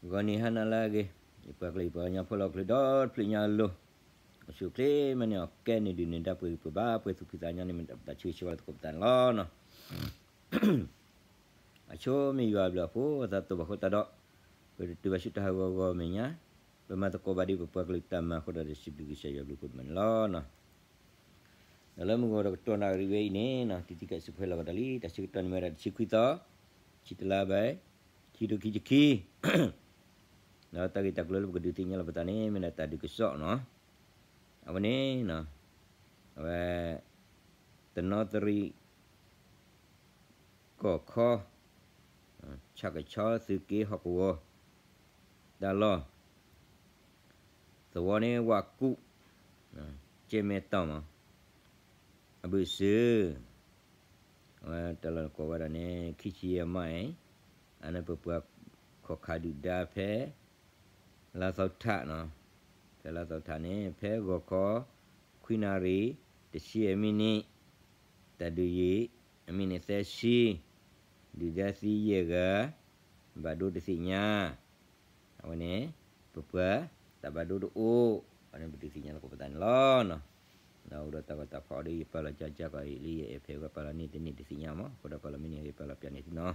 ဂီၤနံၤဟါနၤလၢအဂ့ၤ, ယပှၤကလုာ်ယပှၤကညီဖိလၢဟီၣ်ခိၣ်ချၢဒီတဖျၢၣ်ညါအလိၤ, အိၣ်ဆူၣ်အိၣ်ချ့မ့ၢ်န့ၣ် အီၣ်ကဲန့ၢ်ဒုၣ်န့ၢ်ဒါပှဲၤဂံၢ်ပှဲၤဘါ ပှဲၤသူၣ်ဖှံသးညီန့ၣ် မ့ၢ်တၢ်ဘၣ်တၢ်ဆိၣ်ဂ့ၤဆိၣ်ဝါလၢသကိးပသးန့ၣ်လီၤ. အဆိမ့ၢ်ယွၤအဘျုးအဖှိၣ် အသးတဘၣ်ဃိသတးဒီး ပတတုၤဘၣ်ဆူတၢ်ဟးဂီၤဂီၤမဲာ်ညါ, ပမၤသကိးဘၣ်ဒ်ပပှၤကလုာ်တၢ်မၤအဃိဒီး တစံးဘျုးကစၢ်ယွၤဘျုးဖှိၣ်ဒိၣ်မးန့ၣ်လီၤ. ဒီးလၢမုၢ်ဂီၤဒီးကတီၢ်နၣ်ရံၣ်ဝဲအံၤန့ၣ် တံၤသံကစံးဖဲလီၤကဒီးလံ တၢ်ဆၢကတီၢ်န့ၣ်မ့ၢ်ဝဲဒၣ်တဆံခွံသီ, ဆံတလါဘၣ်, ခံထိခံဆံခံ ဒီးတၢ်ဂ့ၢ်တၢ်ကျိၤလၢပကဒုးသ့ၣ်ညါလီၤပသးန့ၣ် မ့ၢ်ဒၣ်တၢ်ဒုးကစီၣ်နီၤ, အဝဲန့ၣ်, အဝဲ, တနီသရံၣ် ကီၢ်ခီ, ဆၣ်ကဆီသုးက့ဟီၣ်ကဝီၤ, တၢ်လီၢ်, သဝီန့ၣ်ဝးကူၣ်, ကၠဲမဲၣ်တီၢ်မး, အဘုးစၢၤ, အဝဲတၢ်လီၢ်ကိးဝဲဒၣ်န့ၣ် ခံဆံယဲၢ်မးအံၤ, အန့ၣ်ပပှၤခိးခးဒုၣ်ဒါဖဲ လါသီထးနီၤ, ဖဲလါသီထးန့ၣ် ဖဲဂီၤခီ ခွံနၣ်ရံၣ် တဆံအမံးနံး, တၢ်ဒုးယံာ် အမံးနံးသၢဆံ, ဒုၣ်ဒါသံယဲၢ်ဂၤ, ဘၣ်ဒိတသ့ၣ်ညါ, အဝဲန့ၣ် ပပှၤတၢ်ဘၣ်ဒိတအိၣ်, အန့ၣ်ပဒုးသ့ၣ်ညါသကိးပသးန့ၣ်လီၤနီၤ. ဒီးအိၣ်ဒီးတၢ်ဂီၤတၢ်ဖီၣ်ဒီး ယပာ်လီၤကၠီကၠီကီးအံၤလၢယအဲၣ်ဖဲဝဲပာ်လီၤန့ၢ်တန့ၢ်တသ့ၣ်ညါမး, အဃိဒီးပာ်လီၤမ့ၢ်န့ၣ် ယပာ်လီၤပၠးန့ၢ်သုနီၤ.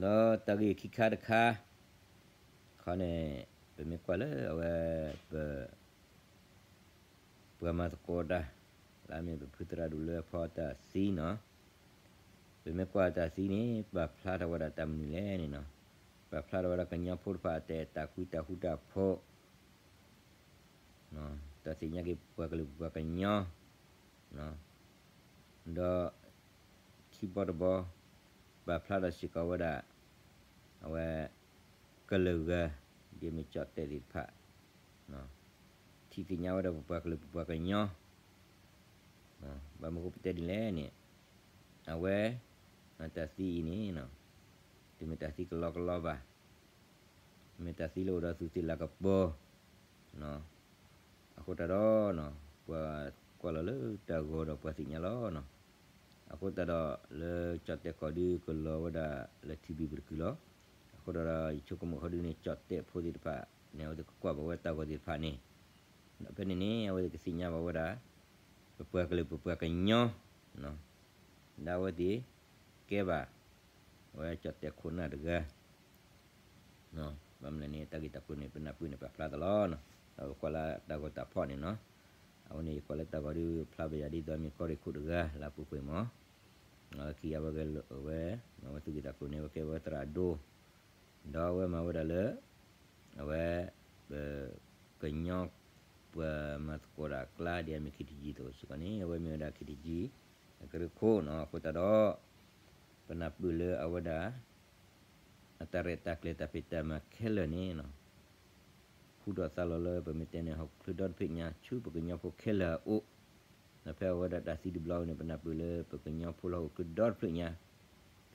ဒီးတၢ်ဂ့ၢ်ခံခါတခါ, ခီန့ၣ်, ပမ့ၢ်ကွၢ်လၢအဝဲ, ပ, ပှၤမၤသကိးတၢ်, လၢအမ့ၢ်ပဖုသရၣ်ဒိၣ်လၢအဖီတၢ်သံနီၤ, ပမ့ၢ်ကွၢ်တၢ်သံန့ၣ် ပာ်ဖျါထီၣ်ဝဲဒၣ်တၢ်မနုၤလဲၣ်န့ၣ်နီၤ, ပာ်ဖျါထီၣ်ဝဲဒၣ်ကညီဖိတဖၣ်အတၢ်အဲၣ်တၢ်ကွံတၢ်ဃူတၢ်ဖိး တၢ်သ့ၣ်ညါက့ၤပပှၤကလုာ်ပပှၤကညီ, ဒီး, ခံဘီတဘီ, ပာ်ဖျါထီၣ်စ့ၢ်ကီးဝဲဒၣ်, အဝဲ, ကလုာ်ဂၤ, ဒ်အမ့ၢ်ကၠီၣ်တဲၣ်သ့ၣ်တဖၣ်, ထံၣ်သ့ၣ်ညါဝဲဒၣ်ပပှၤကလုာ်ပပှၤကညီ, ဘၣ်မနုၤဃိပတဲဒ်လဲၣ်န့ၣ်, အဝဲ, တၢ်သံအံၤန့ၣ်, တမ့ၢ်တၢ်သံကလီကလီဘၣ်, မ့ၢ်တၢ်သံလၢအိၣ်ဒီးသူၣ်သ့ၣ်လၤကပီၤ အဃိတၢ်ဒီး, ပှၤကွၢ်လီၤလၢတၢ်ဂီၤဒီးပှၤသ့ၣ်ညါလီၤ. အဃိတၢ်ဒီးလၢကၠီၣ်တဲၣ်ကီၢ်ဒုကလီၤဝဲဒၣ်လၢထံဘံၣ်ပတကုာ်လီၤ. အဃိတၢ်ဒီးယဆိကမိၣ်ဃီဒုန့ၣ် ကၠီၣ်တဲၣ်ဖိသ့ၣ်တဖၣ်န့ၣ် အဝဲသ့ၣ်ကကွၢ်ဘၣ်ဝဲတၢ်ဂီၤသ့ၣ်တဖၣ်န့ၣ်, ဒီးဖဲန့ၣ်န့ၣ် အဝဲသ့ၣ်ကသ့ၣ်ညါဘၣ်ဝဲဒၣ် ပပှၤကလုာ်ပပှၤကညီ ဒ်အဝဲသ့ၣ်ကဲဘၣ် အဝဲကၠီၣ်တဲၣ်ခိၣ်နၢ်တဂၤ ဘၣ်မနုၤလဲၣ်န့ၣ် တၢ်ဂ့ၢ်တၢ်ကျိၤန့ၣ် ပနၢ်ပၢၢ်န့ၣ် ပာ်ဖျါသးလီၤ. ဒီးပကွၢ်လၢတၢ်ဂီၤတၢ်ဖီၣ်န့ၣ်နီၤ, အဝဲန့ၣ်ယကွၢ်လၢတၢ်ဂီၤဒုးဖျါဘၣ်ယၤဒ်သိးမ့ၢ်ကီၢ်ရ့ၣ်ခိၣ်တဂၤ လၢအပူၤကွံာ်မး, ခံဂၤဝဲဂဲၤလိာ်ဝဲ, အဝဲသူၣ်ဂ့ၢ်သးကျိၤန့ၣ် အဝဲကဲဝဲသရၣ်ဒိၣ်, ဒီးအဝဲမၤဝဲဒၣ်လၢ အဝဲ ပ ကညီ ပှၤမၤသကိးတၢ်အကျါ ဒ်အမ့ၢ် KTG အသိးစ့ၢ်ကီးန့ၣ် အဝဲမ့ၢ်ဝဲဒၣ် KTG အကရၢခိၣ်နီၤ. အဃိသတးဒီး ပနၢ်ပၢၢ်လၢအဝဲဒၣ် အတၢ်ရဲၣ်တၢ်ကျဲၤတၢ်ဖံးတၢ်မၤခဲလၢာ်န့ၣ် ဟူထီၣ်သါလီၤလၢပမ့ၢ်တဲန့ၣ် ဟီၣ်ခိၣ်ချၢဒီတဖျၢၣ်ညါ ဆူပကညီဖိခဲလၢာ်အအိၣ်, ဒီးဖဲအဝဲဒၣ်တၢ်သံတဘျီန့ၣ် ပနၢ်ပၢၢ်လၢပကညီဖိလၢဟီၣ်ခိၣ်ချၢဒီတဖျၢၣ်ညါ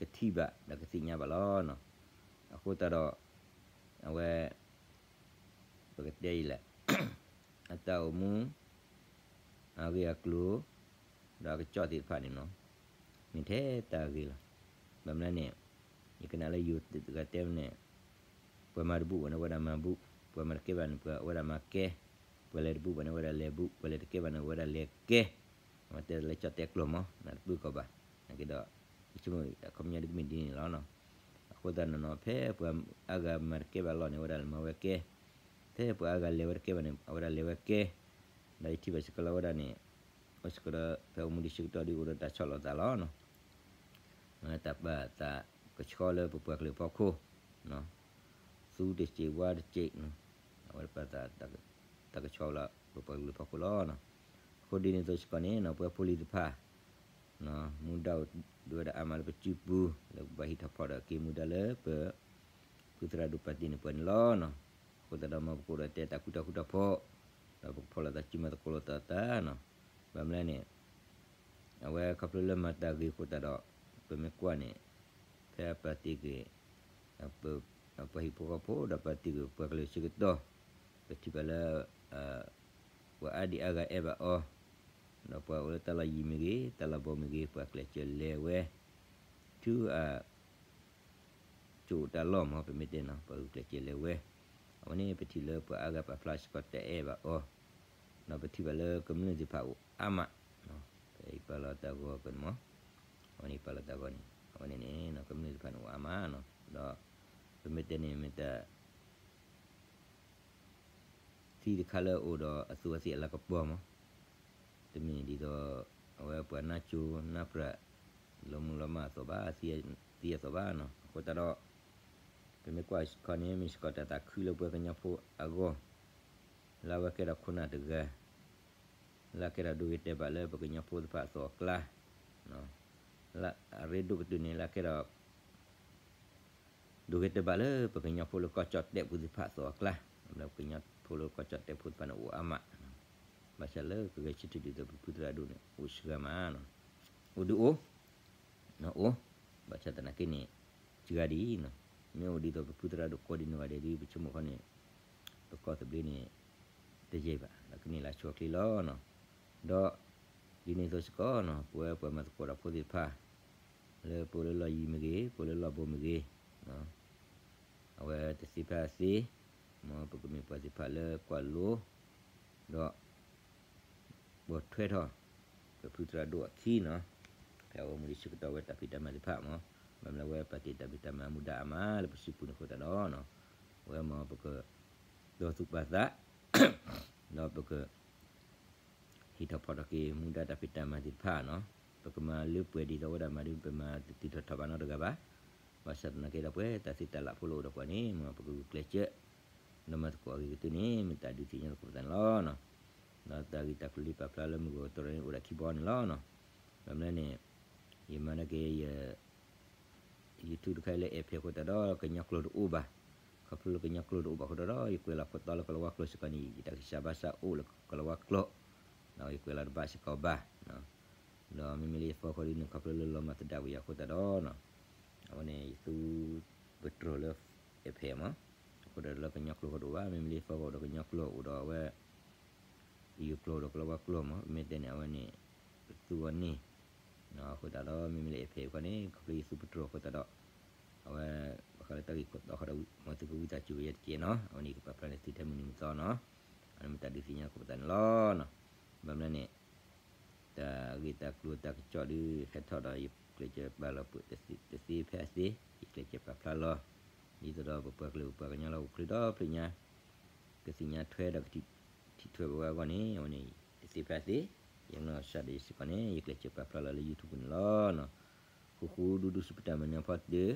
ကထံၣ်ဘၣ်ဒီးကသ့ၣ်ညါဘၣ်လီၤ. အဃိသတးဒီး အဝဲ ပကတဲအံၤလဲၣ်, အတၢ်အိၣ်မူ အဂ့ၢ်အကျိၤ ဒီးအကစီၣ်သ့ၣ်တဖၣ်န့ၣ်နီၤ မ့ၢ်ထဲတၢ်ဂ့ၤလီၤ. ဘၣ်မနုၤလဲၣ်န့ၣ် ယကနၣ်လၢယိၤတဂၤတဲဝဲန့ၣ် ပှၤမၤတဘူၣ်ဘၣ်န့ၣ် အဝဲဒၣ်မၤဘူၣ်, ပှၤမၤတကဲဘၣ်န့ၣ် ပှၤဝဲဒၣ်မၤကဲ, ပှၤလဲၤတဘူၣ်ဘၣ်န့ၣ် အဝဲဒၣ်လဲၤဘူၣ်, ပှၤလဲၤတကဲဘၣ်န့ၣ် အဝဲဒၣ်လဲၤကဲ, အဝဲတဲလၢကၠီၣ်တဲၣ်ကျိာ်မး နတပၢၢ်ကီးဘၣ်, နာ်က့ဒီး ယဆိကမိၣ်အခီပညီဒ်ကမ့ၢ်ဒ်န့ၣ်လီၤ. အဃိသတးန့ၣ်နီၤ ဖဲပှၤအါဂၤမၤတကဲဘၣ်လီၢ်န့ၣ် အဝဲဒၣ်မၤဝဲကဲ, ဖဲပှၤအါဂၤလဲၤဝဲတကဲဘၣ်န့ၣ် အဝဲဒၣ်လဲၤဝဲကဲ, ဒီးယထံၣ်ဘၣ်စ့ၢ်ကီးလၢအဝဲဒၣ်န့ၣ် အိၣ်စ့ၢ်ကီးဒီး ဖဲအိၣ်မူဒံးဆၢကတီၢ်ဒုးအိၣ်ဒီးတၢ်ဆီၣ်လီၤသးလီၤနီၤ. တၢ်ပာ်သးကဆှီလၢပပှၤကလုာ်ဖီခိၣ်, သူတစဲးဝါတစဲး, အဝဲပာ်သး တၢ်ကဆှီလၢပပှၤကလုာ်ဖီခိၣ်လီၤ. အဃိဒ်န့ၣ်အသိးစ့ၢ်ကီးန့ၣ် ပဝဲဖိလံၤတဖၣ် မူဒါအိၣ်ဒံးဝဲဒၣ်အါမးလၢပစုပူၤ လၢပဘၣ်ဟံးထီၣ်ဖီၣ်ဒီးက့ၤမူဒါလၢပ ဖုသရၣ်ဒိၣ်ပာ်တ့ၢ်န့ၢ်ပှၤန့ၣ်လီၤ. အဃိသတးဒီးမ်ပကအိၣ်ဒီးတဲတၢ်ဃူတၢ်ဃူတၢ်ဖိး, ဒီးပကဖီၣ်လိာ်သးစုမၤသကိးလိာ်သးတၢ်နီၤ. ဘၣ်မနုၤလဲၣ်န့ၣ် အဝဲခီဖျိလၢမၤတၢ်ဂ့ၤအဃိသတးဒီး ပမ့ၢ်ကွၢ်န့ၣ် ဖဲအပာ်တ့ၢ်က့ၤ ပှၤဟံၣ်ဖိဃီဖိဒီးပာ်တ့ၢ်က့ၤပှၤကလုာ်ဆၢကတီၢ် ပထံၣ်ဘၣ်လၢ ပှၤအါဒံအါဂၤအဲၣ်ဘၣ်အီၤ, ဒီးပှၤအိၣ်လၢတၢ်လီၢ်ယံၤမ့ၢ်ဂ့ၤ တၢ်လီၢ်ဘီမ့ၢ်ဂ့ၤ ပှၤကျဲးစၢးလဲၤဝဲ ထူအ ကၠိတၢ်လီၢ်မ့ၢ် ပမ့ၢ်တဲနီၤ ပှၤဂုာ်ကျဲးစၢးလဲၤဝဲ, အဝဲန့ၣ် ပထံၣ်လၢပှၤအါဂၤပာ်ဖျါစ့ၢ်ကီးတအဲၣ်ဘၣ်အီၤ, ဒီးပထံၣ်ဘၣ်လၢကမျၢၢ်သ့ၣ်တဖၣ်အိၣ်အါမး, ဖဲအံၤပာ်လီၤတၢ်ဂီၤကန့ၣ်မ့ၢ်, အဝဲန့ၣ်ပာ်လီၤတၢ်ဂီၤန့ၣ် အဝဲန့ၣ်န့ၣ် ကမျၢၢ်သ့ၣ်တဖၣ်န့ၣ်အိၣ်အါမးနီၤ, ဒီး ပမ့ၢ်တဲန့ၣ်မ့ၢ်တၢ် သံတခါလၢအအိၣ်ဒီးအသူးအသ့ၣ်အလၤကပီၤမး, တမ့ၢ်ဒ်သိး အဝဲပှၤနၢ်ကၠိနၢ်ပြၢး လီၤမုၢ်လီၤမၢ်အသိးဘၣ်, သံအသိးဘၣ်နီၤ, အဃိသတးဒီး ပမ့ၢ်ကွၢ်စ့ၢ်ကီးန့ၣ် မ့ၢ်စ့ၢ်ကီးတၢ်သးခုလၢပှၤကညီဖိအဂီၢ်, လၢအဝဲကဲထီၣ်ခိၣ်နၢ်တဂၤ, လၢအကဲထီၣ်ဒိဂ့ၤတဲာ်ဘၣ်လၢပှၤကညီဖိသ့ၣ်တဖၣ်အသိးအကျါ, လၢအရ့ဒိၣ်ကတၢၢ်န့ၣ် လၢအကဲထီၣ် ဒိဂ့ၤတဲာ်ဘၣ်လၢပှၤကညီဖိလၢကီၢ်ကၠီၣ်တဲၣ်ဖိသ့ၣ်တဖၣ်အသိးအကျါ, လၢပှၤကညီဖိလၢကီၢ်ကၠီၣ်တဲၣ်ဖိသ့ၣ်တဖၣ်န့ၣ်အိၣ်အါမး, ဘၣ်ဆၣ်လၢကဂဲၤဆၢထၢၣ်ဒ်သိးပဖုသရၣ်ဒိၣ်န့ၣ် အိၣ်စှၤမးနီၤ, အိၣ်ဒုးအိၣ် အိၣ်, ဘၣ်ဆၣ်သနာ်က့န့ၣ် စှၤဒ်အံၤနီၤ, မ့ၢ်အိၣ်ဒ်သိးပဖုသရၣ်ဒိၣ်ကိးဒံးနီၢ်ဂၤဒဲးဒ် ပဆိကမိၣ်ခီန့ၣ် ပကီၢ်သဘျ့န့ၣ် တယံာ်ဘၣ် ဒီးကန့ၢ်လၢဆှီချ့လီၤနီၤ, ဒီး ဒ်န့ၣ်အသိးစ့ၢ်ကီးနီၤ ပဝဲပှၤမၤသကိးတၢ်ဖိသ့ၣ်တဖၣ် လၢပအိၣ်လၢလီၢ်ယံၤမ့ၢ်ဂ့ၤ ပအိၣ်လၢလီၢ်ဘိမ့ၢ်ဂ့ၤ, အဝဲတသ့ဖဲအသ့, မ်ပကမ့ၢ်ပှၤသ့ၣ်တဖၣ်လၢကွၢ်လိ ဒီး ပိာ်ထွဲထီၣ် ပဖုသရၣ်ဒိၣ်အခံနီၤ, ဖဲအအိၣ်မူဒံးဆၢကတီၢ်ဝဲတၢ်ဖံးတၢ်မၤသ့ၣ်တဖၣ်မး, ဘၣ်မနုၤလၢအဝဲပာ်တ့ၢ်တၢ်ဖံးတၢ်မၤမူဒါအါမးလၢပစုပူၤန့ၣ်အဃိသတးဒီး အဝဲမ်ပက ဒီးသူၣ်ပာ်သး ဒီးပက ဟ့ၣ်ထီၣ်ဖီၣ်ထီၣ်က့ၤမူဒါတၢ်ဖံးတၢ်မၤသ့ၣ်တဖၣ်နီၤ, ပကမၤလၢပှဲၤဒ်သိးဝဲဒၣ်မၤဒ် ပမၤတတုၤထီၣ်ထီၣ်ဘၣ်နီတဂၤဘၣ်, ဘၣ်ဆၣ်သနာ်က့ဒီးပှဲၤတၢ်သ့တၢ်လၢ်ဖိလၢအိၣ်ဒီးပှၤန့ၣ် မ်ပကဂုာ်ကျဲးစၢး ဒီးမၤသကိးအဂ့ၤကတၢၢ်န့ၣ် မ့ၢ်တၢ်ဒုးသ့ၣ်ညါသကိးပသးန့ၣ်လီၤ. ဒီးတၢ်ဂ့ၢ်တၢ်ကျိၤလၢပာ်ဖျါလၢမုၢ်ဂီၤတရၢန့ၣ်အိၣ်ဒၣ်ခံဘီန့ၣ်လီၤ. ဘၣ်မနုၤလဲၣ်န့ၣ် ယမၤန့ၢ်က့ၤယ YouTube တခါအံၤလၢ အဲၣ်ဖဲး အဃိသတးဒီး ကညီကျိာ်တအိၣ်ဘၣ်, ခီဖျိလၢကညီကျိာ်တအိၣ်ဘၣ်အဃိသတးဒီး ယကွဲးလီၤခိၣ်တီလၢကလၤဝါကျိာ်စ့ၢ်ကီးန့ၣ် ယတၢ်ကစၢ်ဘၣ်ဆၣ်အိၣ်လၢကလၤဝါကျိာ်, ဒီးယကွဲးလီၤတဘၣ်စ့ၢ်ကီးဘၣ်, ဒီးမ့မ့ၢ်လၢယသီဃီဒုန့ၣ် ခီဖျိလၢလီၤမၢ်သဒၣ်ဝဲယၤအဃိသတးဒီး အဝဲန့ၣ် ယသူပတြၢၤလၢ အဲၣ်ဖဲး မး, အဃိဒီးလၢကညီကျိာ်ဃီတအိၣ်ဘၣ်, မ့မ့ၢ်လၢယသီဃီအိၣ်ဒီးကညီကျိာ်အိၣ်ဒီးအဝဲ ယိၤကျိာ်ဒီးကလၤဝါကျိာ်မး, ပမ့ၢ်တဲန့ၣ် အဝဲန့ၣ် ပသူအီၤန့ၣ်, အဃိသတးဒီး မ့မ့ၢ်လၢအဲၣ်ဖဲးအံၤခီန့ၣ် ခီဖျိယသူပတြၢၤအဃိသတးဒီး အဝဲ ဘၣ်ဃးလၢတၢ်ဂ့ၢ်ခိၣ်တီဃီဒီး မ်သုကဝံသးစူၤဝဲယဲတက့ၢ်နီၤ, အဝဲန့ၣ်ယကပာ်ဖျါန့ၢ်သုထဲမုၢ်နံၤမုၢ်သီနီၤ, အန့ၣ်မ့ၢ်တၢ်ဒုးသ့ၣ်ညါသကိးပသးန့ၣ်လီၤ. ဘၣ်မနုၤလဲၣ်န့ၣ် တၢ်ဂ့ၢ်တၢ်ကျိၤတၢ်ကစီၣ်ဒုးဟဲထီၣ်ဒီး ယကျဲးစၢးပာ်လီၤပှဲၤ တသ့ဖဲအသ့, ယကျဲးစၢးပာ်ဖျါလီၤ ဒ်သိးဒီးပပှၤကလုာ်ပပှၤကညီလၢဟီၣ်ခိၣ်ချၢဒီဖျၢၣ်ညါ ကသ့ၣ်ညါထွဲဒီးကထံၣ်ထွဲဘၣ်ဝဲအဂီၢ်န့ၣ် အဝဲန့ၣ် တသ့ဖဲအသ့, ယနီၢ်ကစၢ်ဒၣ်ယဲစ့ၢ်ကီးန့ၣ် ယကျဲးစၢးပာ်ဖျါလီၤလၢ YouTube န့ၣ်လီၤ. ဃူဃူဒူဒူ စူၢ်ပတၢ်မၤနၢၤဖီတၢၢ်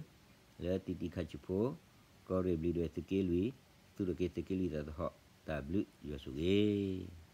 လၢတံၤတံၤခါဆံးဖိ, ကီၢ်ရ့ၣ်ဘျံးဒွဲၣ်သုးက့လွံၢ်, သူၣ်ထီၣ်က့ၤသုးက့လွံၢ်တၢ်သဟီၣ်, တၢ်ဘျုးယွၤဆိၣ်ဂ့ၤ